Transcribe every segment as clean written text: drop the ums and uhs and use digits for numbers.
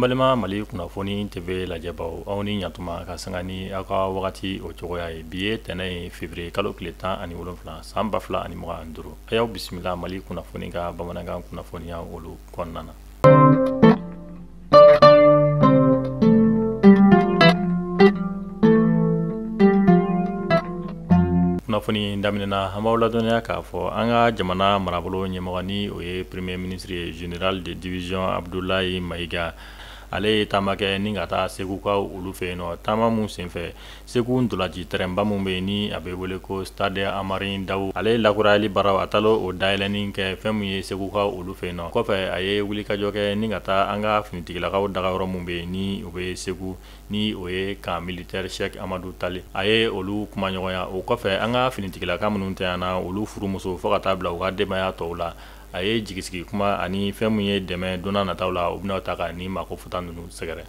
An balima Mali Kunnafoni TV lajɛbaw, aw ni ɲatuma ka sanga ni aw ka wagati o cogoya ye. Bi ye tɛnɛ ye, février kalo tile 17, san 2025. A y'aw bisimila Mali Kunnafoni ka bamanankan kunnafoniya olu kɔnɔna na. Kunnafoni daminɛna, an b'aw ladɔnniya k'a fɔ an ka jamana marabolo ɲɛmɔgɔ, ni o ye premier ministre ye, général de division Abdoulaye Maïga, ale ye taama kɛ ni ka taa Segukaw olu fɛ yen nɔ. Taama mun senfɛ, Segu ntolaci terrainba mun bɛ yen ni a bɛ wele ko stade Amari Dawu, ale ye lakurayali baaraw a taara o dayɛlɛnni kɛ fɛn min ye Segukaw olu fɛ yen nɔ. Kɔfɛ, a ye wulikajɔ kɛ ni ka taa an ka finitigilakaw dagayɔrɔ mun bɛ yen ni o bɛ Segu, ni o ye camp militaire Cheikh Amadou Tall, a ye olu kumaɲɔgɔnya. O kɔfɛ, an ka finitigilaka minnu tanyana, olu furumuso fo ka taa bila u ka denbaya tɔw la, a ye jigisigi kuma ani fɛn min ye dɛmɛ donna nataw la, u bɛna ta ka ni mako fɔta ninnu sɛgɛrɛ.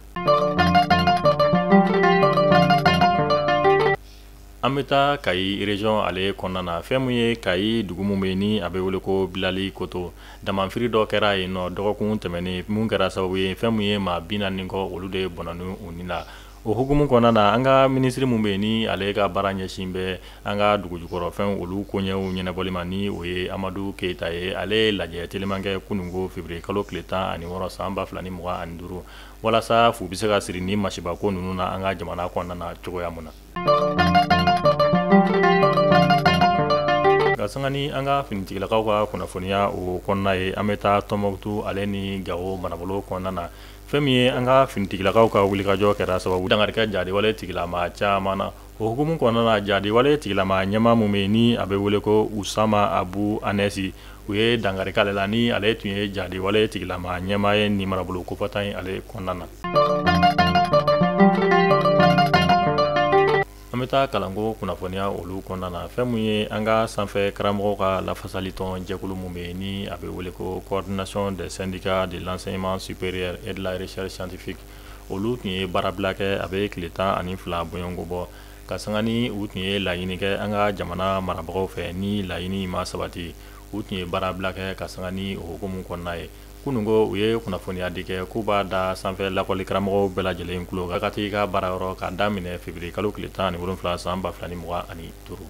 An bɛ taa Kayi région ale kɔnɔna na. Fɛn min ye Kayi dugu min bɛ yen ni a bɛ wele ko Bilali Koto, damanfiri dɔ kɛra yen nɔ dɔgɔkun tɛmɛnen, mun kɛra sababu ye fɛn min ye maa 40 kɔ, olu de bɔnna u ni la. O hukumu kɔnɔna na, an ka minisiri mun bɛ yen ni ale ka baara ɲɛsin bɛ an ka dugujukɔrɔfɛnw olu koɲɛw ɲɛnabɔli ma, ni o ye Amadu Keyita ye, ale ye lajɛ teliman kɛ kununko février kalo tile 16, san 2025, walasa fu bɛ se ka siri ni masibako ninnu na an ka jamana kɔnɔna na cogoya mun na. Ka sanga ni an ka finitigilakaw ka kunnafoniya o kɔnɔna ye, an bɛ taa Tɔnbɔkutu ale ni Gawo marabolo kɔnɔna na. Fɛn min ye an ka finitigilakaw ka wulikajɔ kɛra sababu dangarikɛ jadiwale tigilama caman na. O hukumu kɔnɔna na, jadiwale tigilama ɲɛmaa mun bɛ yen ni a bɛ wele ko Usama Abu Anɛsi, u ye dankari k'ale la, ni ale tun ye jadiwale tigilama ɲɛmaa ye nin marabolo kofɔta in ale kɔnɔna na. An bɛ taa kalanko kunnafoniya olu kɔnɔna na. Fɛn min ye an ka sanfɛ karamɔgɔw ka lafasali tɔn jɛkulu mun bɛ yen ni a bɛ wele ko Coordination des syndicats de l'enseignement supérieur et de la recherche scientifique, olu tun ye baarabila kɛ a bɛ tile 12 bɔɲɔgɔnko bɔ, ka sanga ni u tun ye laɲini kɛ an ka jamana marabagaw fɛ. Ni laɲini ma sabati, u tun ye baarabila kɛ. Ka sanga ni o hukumu kɔnɔna ye, kununko u ye kunnafoniya di kɛ k'u b'a da sanfɛ lakɔli karamɔgɔw bɛɛ lajɛlen tulo ka taa i ka baarayɔrɔ k'a daminɛ février kalo tile 17, san 2025.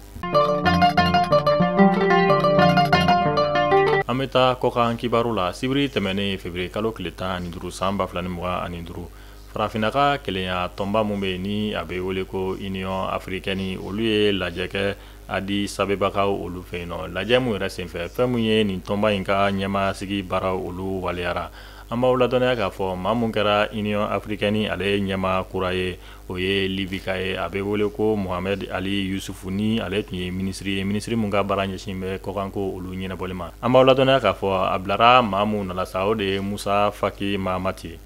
An bɛ taa kɔkan kibaru la. Sibiri tɛmɛnen, février kalo tile 15, san 2025, farafinna ka kelenya tɔnba mun bɛ yen ni a bɛ wele ko Union africaine, olu ye lajɛ kɛ Addis Abebakaw olu fɛ yen nɔ. Lajɛ mun yɛrɛ senfɛ, fɛn mun ye nin tɔnba in ka ɲɛmaasigi baaraw olu waleyara. An b'aw ladɔnniya k'a fɔ maa mun kɛra Union africaine ale ɲɛmaa kura ye, o ye Libika ye, a bɛ wele ko Mohamed Ali Yusufu, ni ale tun ye minisiri ye, minisiri mun ka baara ɲɛsin bɛ kɔkanko olu ɲɛnabɔli ma. An b'aw ladɔnniya k'a fɔ a bilara maa mun nana sa, o de ye Musa Faki Mahamati ye.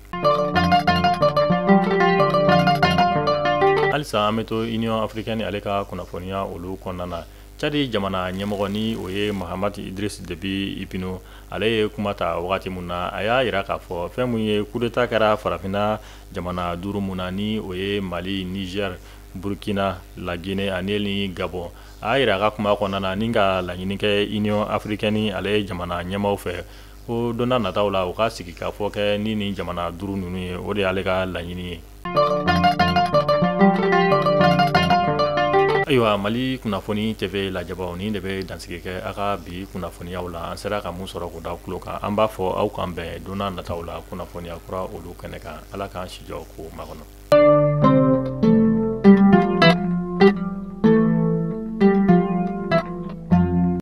Halisa an bɛ to Union africaine ale ka kunnafoniya olu kɔnɔna na. Cadi jamana ɲɛmɔgɔ, ni o ye Mahamati Idris Debi Itno, ale ye kuma ta wagati mun na, a y'a yira k'a fɔ fɛn mun ye coup d'état kɛra farafinna jamana duuru mun na, ni o ye Mali, Niger, Burkina, La Guinée ani ni Gabon. A y'a yira a ka kuma kɔnɔna na ni ka laɲini kɛ Union africaine ale jamana ɲɛmaw fɛ ko don nataw la, u ka sigi ka fɔ kɛ ni nin jamana duuru ninnu ye. O de y'ale ka laɲini ye. Ayiwa, Mali Kunnafoni TV lajɛbaw, nin de bɛ dansigi kɛ a ka bi kunnafoniyaw la. An sera ka mun sɔrɔ k'o da tulo kan, an b'a fɔ aw kan bɛn don nataw la kunnafoniya kura olu kɛnɛ kan. Ala k'an sijɔ k'o makɔnɔ.